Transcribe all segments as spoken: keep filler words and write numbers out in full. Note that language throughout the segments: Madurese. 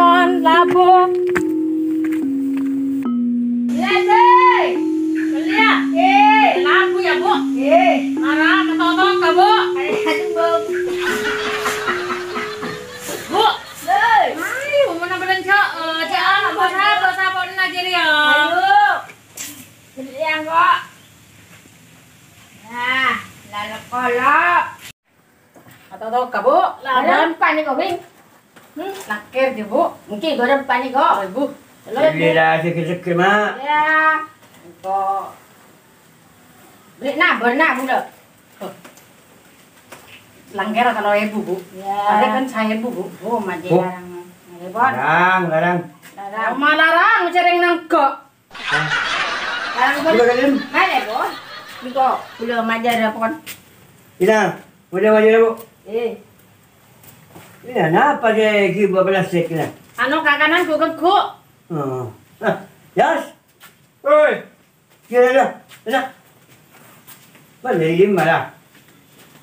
Labu. Iya, Dek. Beli ya? Eh. Labu ya, Bu? Eh. Ara, matotok ka, Bu? Ayo, Bu. Bu. Hei. Ayo, mana belanja? Eh, jangan, Bu, sapa, sapa, ini aja nih ya. Ayo. Beli yang kok. Nah, lalu kolok. Atau tau ka, Bu? Lah, ada empa' nèko, Bing? Hmm, lakèr jâ, Bu. Èngghi, ghâ' ada empa' nèko. Lèbu. Tello èbu. Alhamdulillah, seger-seger, Mak. Iyâ. Engko'. Beli nabur, nabur, lho. Huh. Lakèr tello èbu, Bu. Iyâ. Ada kan saèbu, Bu. Bu, majâ Bu. Larang. Larang, larang. Larang. Oma larang, cereng nangko'. Hah? Larang, Bu. Coba kalian. Mana, Bu? Nèko, belum aja ada, pon. Ina, udah aja, Bu. Eh. Ina, napa sè ghi' buah plastik, ina? Anu, kakanan ghu-, ghu-. Oh. Ah, Yas. Oi. Ina, ina, ina. Bâli lèma, la.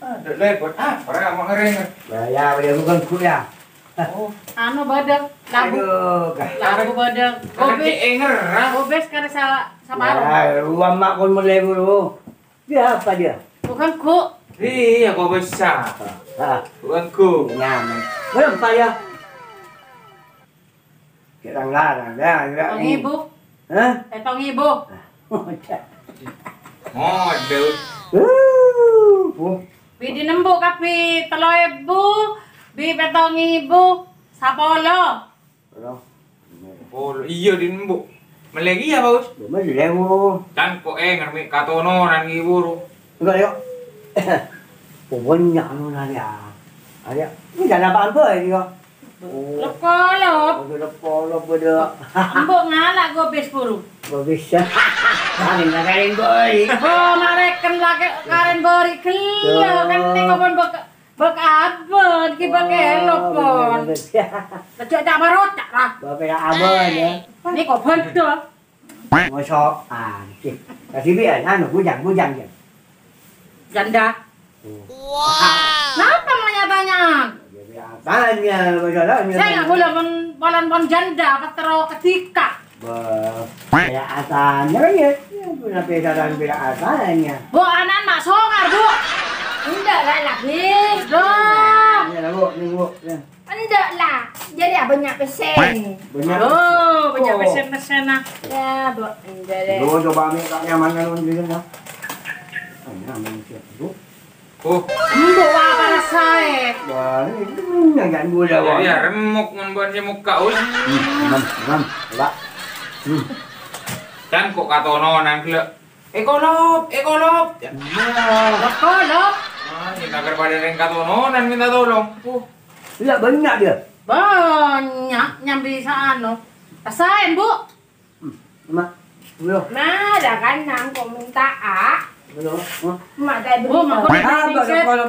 Ah, dek, lèbât apa, ra, ma' ngarèng? Lah, ya, bâli ghu-, ghu-, ya. Oh. Anu, bâdâ. Labu. Aduh, ka- Labu bâdâ. Kan Gobis. Cè' ènger, ra. Gobis karè sa-, saparo. Ya, ruwam ma' kon mellè buru. Dia apa dia? Bukan, Ghu. Iya, kok bisa? Ah. Bukan, Ghu. Nyaman. Berapa ya? Kira-kira, ya, ya. Petong èbu. Hah? Petong èbu. Modal. Modal. Uh, bu. Bi' dinna' embu' kabbhi tello èbu, bi' petong èbu, sapolo. Polo. Polo. Iyâ, dinna' embu'. Mellè kèya, Pak Us? Mellè, Bu. Kan kok ènger mè' katononan ghi' buru. Enggak, yuk. Pokoknya anu nari, ya. Ayo. Ini jangan apa-apa ini, kok. Oh. Lep-kolop. Aduh, lep-kolop, bâdâ. Embu' ngala' gobis buru. Gobis. Paling nakarin bori. Oh, mareken lagi karen bori. Gelo, kan ini ngomong bek-, bek abon, ki bek elok, pon. Aja tak marocak, lah. Bapak abon, ya. Ini kok bendol. Ngosokan, sih. Kasih dia, anu, bujang, bujang, ya. Janda. Tuh. Kenapa nanya-tanyaan? Ya, biasanya, masalahnya. Saya nggak boleh pon-, polan pon janda, pas terus ketika. Bah, biasanya kan ya, ya, punya pesanan biasanya. Bu, anak mak songar, Bu. Enggak lah, lagi. Loh. Ini lah, Bu, ini, Bu, ya. Enggak lah, jadi apa banyak pesen? Banyak. Oh, banyak pesen-pesen, nah. Ya, Bu, enggak deh. Lu coba ambil tak nyaman kan, gitu, nah. Ah, nyaman, siap, Bu. Oh. Embu' apa rasae? Wah, ini nanya gula, Wan. Jadi ya remuk ngon ban sè mokka, Us. Hmm, aman, aman. Coba. Hmm. Kan kok katononan, gila. Ekolop, ekolop. Ya. Ekolop. Ah, ini agar pada reng katononan minta tolong. Uh. Iya, banyak dia. Banyak nyambi sa anu. Rasain, Bu. Hmm, Mak. Belum. Nah, dah kan nang kok minta, ah. Belum. Hah? Mak, tak Bu, beri mak,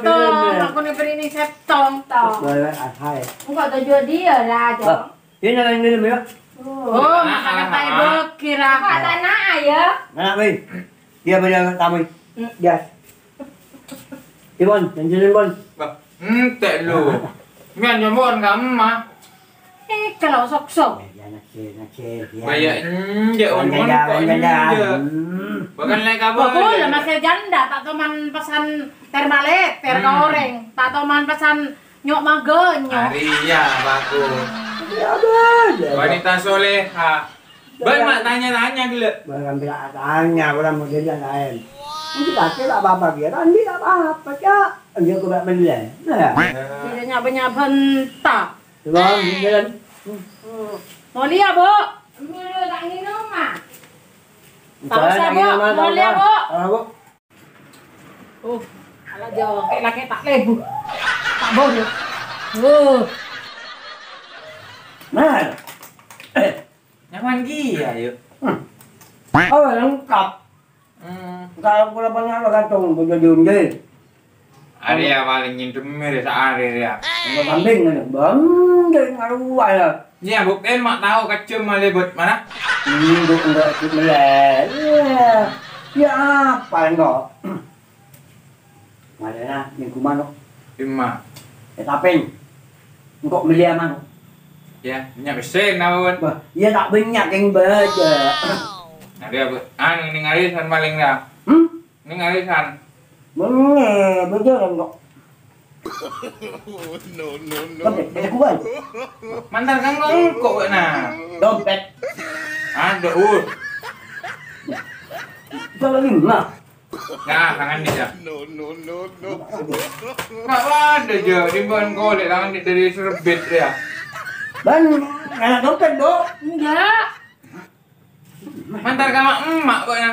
tolong. Aku nak beri ini settong. Apa, kalau ini, ya? Tong. Boleh, ah, hai. Engkau tujuh dia lah, Bah. Cong. Ini yang minum, ya. Oh, masa kata ibu kira. Kata nak, ya. Mana, Wi? Dia punya tamu. Hmm. Dia. Ibon, janjiin, Bon. Bah, ente lu. Mian jombon kamu, mah. Eh, kalau sok-sok. Eh, dia nakir, nakir, dia. Kayak enjek, Bon, Bon, janda, kok Bon, janda. Enjek? Hmm. Bahkan naik kabur. Bagus lah, masih janda, tak toman pesan termalet, ter Hmm. goreng, tak toman pesan Nyok mangga, nyok. Ari ya, bagus. Ya, bagus. Wanita soleha. Bang, mak tanya-tanya gila. Barang tidak tanya, orang mau jadi lain. Ini pakai tak apa-apa, dia kan tidak apa-apa, Cak. Dia kok tak beli. Nah, ya. Tidak nyapa-nyapa entah. Coba, jalan. Hmm. Mau lihat, Bu? Dulu tak minum, Mak. Tak usah, Bu. Mau lihat, Bu? Ah, Bu. Oh, ala jawab, kayak laki tak lebu. Tak boleh. Oh. Nah. Nyaman ghi ya, yuk. Hmm. Oh, lengkap. Hmm. Kalau pula banyak lo kantong, gue jadi unde. Ada ya paling nyindem mere sehari ya. Enggak kambing, enggak. Bang, dari ngaruh ya. Nya, Bu, en mak tao kejjhâm malè bât mana? Hmm, Bu, enggak ikut melè. Iya. Ya, apa engko'? Malèna minggu manok. Emma. Eh, tapèng. Engko' mellèya manok. Iyâ, bânnya' pèssèna, Bun. Bâh, iyâ ta' bânnya' kèng bâdâ. Nah, iyâ, Bu. Anu, nèng arisan palèng, yâ. Hmm? Nèng arisan. Bânnya', bâdâ, kok. No, no, no. Dompet, dompet kuwan. Mandhâr ka engko', engko', Bun, nah. Dompet. Adâ, Bun. Salah lima. Nah, tangan dia. No, no, no, no. Nggak ada, Jo. Di bawah golek tangan dia dari serbet dia. Bân, ngala' dompet, Do? Enggak. Mandhâr ka ma' emma' kok, ya.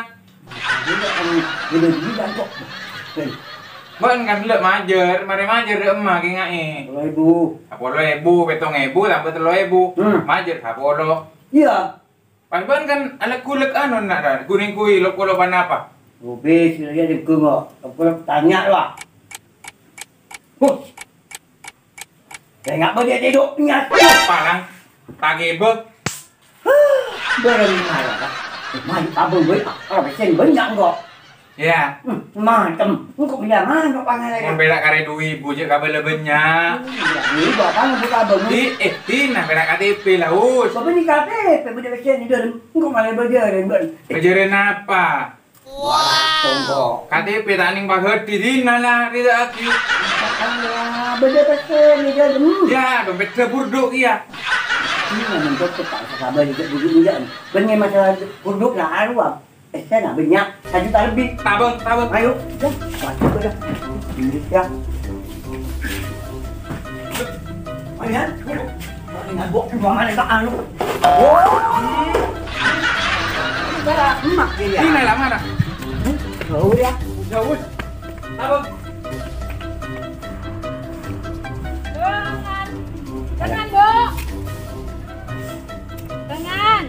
Enggak, kan, beda juga, kok. Bân. Bân kan lè' majâr, marè majâr dâ' emma' kènga'è. Tello èbu. Sapolo èbu, pèttong èbu, tambâ tello èbu. Hmm. Majâr sapolo. Iya. Pas bân kan alek-gulek anu, na', ra, ghun-èngghun lop-kolopan apa? Obis, ya, dengkung kok. Lop-kolop tanya, lah. Huh. Saya nggak mau dia tidur, nyatu. Palang, pagi, Bu. Huh, belum marah, Pak. Mantap, Bu. Kalau pesen banyak, kok. Iyâ. Hmm, macem. Engko' bâjâ mano pangalan? Mon pèra' karè du èbu jhâ' kabâlâ bânnya'. Iyâ, ini bapak ngebut abang. Di, eh, Dina pèra' K T P, Laus. Bapak ini K T P, bâdâ pèssèna dâlem. Engko' malè bâjârân, Bân. Bâjârân apa? Wah, tonggo. K T P ta' nèng paghâdhi, Dina la, rèya aghi. Alah, bâdâ pèssèna dâlem. Iyâ, dompet burduk iyâ. Ini ngomong dompet tak usah sabar, juga burduk enggak. Bânnya' masalah burduk lah, aruwam. Eh, saya nggak banyak, satu juta lebih. Tabung, tabung. Ayo, ya, masuk aja. Ini ya. Ayo, ya. Ini nggak bok, buang aja, anu. Oh. Ini bara emak dia. Ini lah mana? Jauh ya. Jauh. Tabung. Jangan, jangan, Bu. Jangan.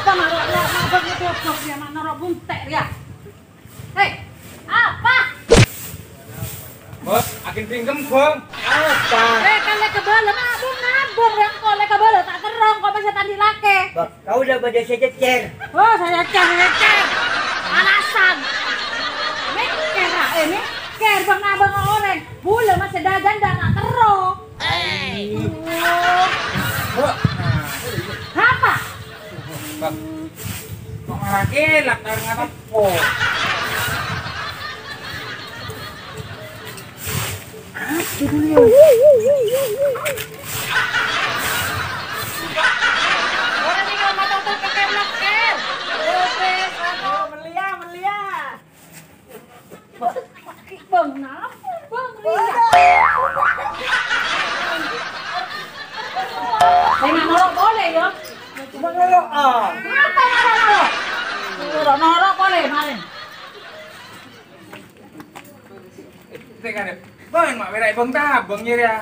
Apa noro', noro', noro' bunte' rèya? Hei, apa? Bos, akin pinggem, Bang. Apa? Eh, kan lè kabâlâ, nabung, nabung, rèng kok lè kabâlâ, ta' terro, kok bisa tandi' lakè. Bos, kau udah pada saya cecer. Oh, saya cecer, saya cecer. Alasan. Mèkkèr, ah, eh, mèkkèr, Bang, nabung orèng. Bulâ masih dagang, ta' terro. Hei. Oh. Bos. Apa? Bang, kok malah kelak karena tepo? Aduh, dulu ya. Orang tinggal mata otak keker-leker. Bebek, aduh, meliah, meliah. Bang, napa, Bang? Iya. Saya nggak noro' boleh, ya? Cuma noro', ah. Napa noro', noro'? Noro', noro' boleh, mari. Bang, mak berai bang tabang ya, ya.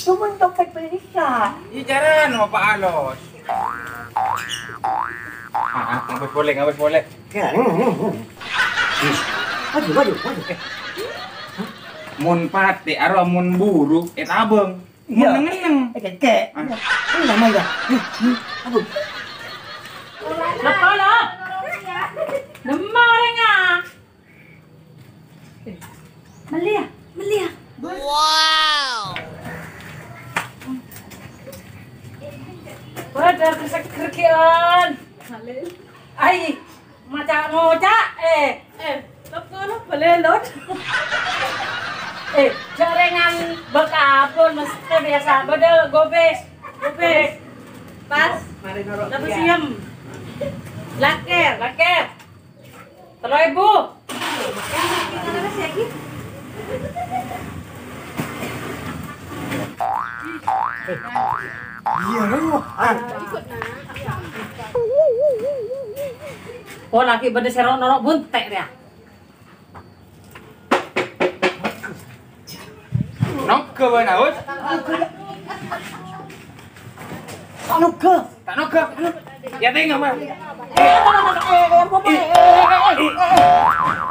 Cuma dompet bisa. Iya, jarang, apa alos? Ah, ah, ngabis boleh, ngabis boleh. Ya, hmm, hmm, hmm. Maju, maju, maju. Eh. Mon pate, aro mon buru, eh, tabang. Iya. Mon neng-neng. Eh, keke. Ah. Ini nama ya. Nih, nih, aduh. Lepo, lo. Demma orèngnga. Eh, mellè, ya? Mellè, ya? Wow. Padahal seger kian. Ai, maca-ngoca, eh. Eh, loko lo balelot. Eh, jaringan bekabon mesti biasa. Bâdâ gobes. Gobes. Pas. Mari noro'. Tapi siem. Laker, laker. Tello èbu. Iya, lu. Ah. Oh, lagi bener serok norok buntek dia. Nongke, Bang Aus. Nongke. Tak noga. Ya, tengok, Mas. Eh, eh, eh, eh, eh, eh, eh, eh.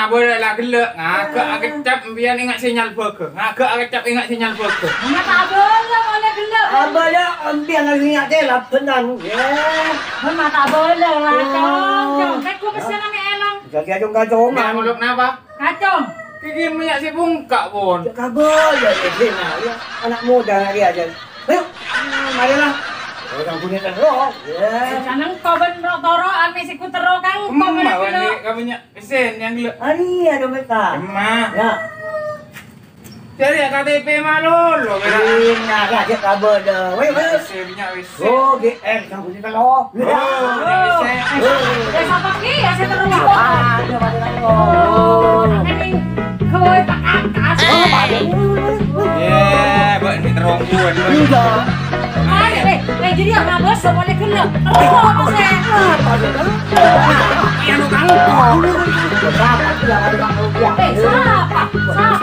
abâlâ la ghellâ', ngaghâ' akeccap empiyan enga' sè nyalbâghâ. Ngaghâ' akeccap enga' sè nyalbâghâ. Mata abâlâ mole ghellâ'. Abâlâ empiyan la enga' sè labânan. Yâ. Mata abâlâ la, Cong. Cong, kèng ghun pèssèna mè' èlang. Jadi ajung-kajungan. Mè' molok napa? Kacong. Kèng mè' sè bungka', pon. Kabâlâ, yâ, yâ, yâ. Anak muda lagi aja. Ayo, marilah. Oh, yang punya terus. Ya. Jangan kau ben ro-, toro ame siku tero kang kau Emma, mana wani, kena. Kami nya pesen yang gelo. Ari, ada mereka. Emma. Ya. Jadi ya K T P malu lo, bela. Ini ada aja kabel dah. Woi, woi. Pesen nya pesen. Oh, G R yang punya terus. Oh, nya pesen. Ya, siapa ki? Ya, saya terus. Ah, ada pada lagi. Oh, ini. Kowe tak angkat. Yè, bâ' nè terrong buwân, bâ'. Enggak. Ayo, eh, eh, jadi yang ngabas semuanya kena. Terus apa sih? Apa sih? Yang lu tahu. Siapa? Siapa? Eh, siapa? Siapa?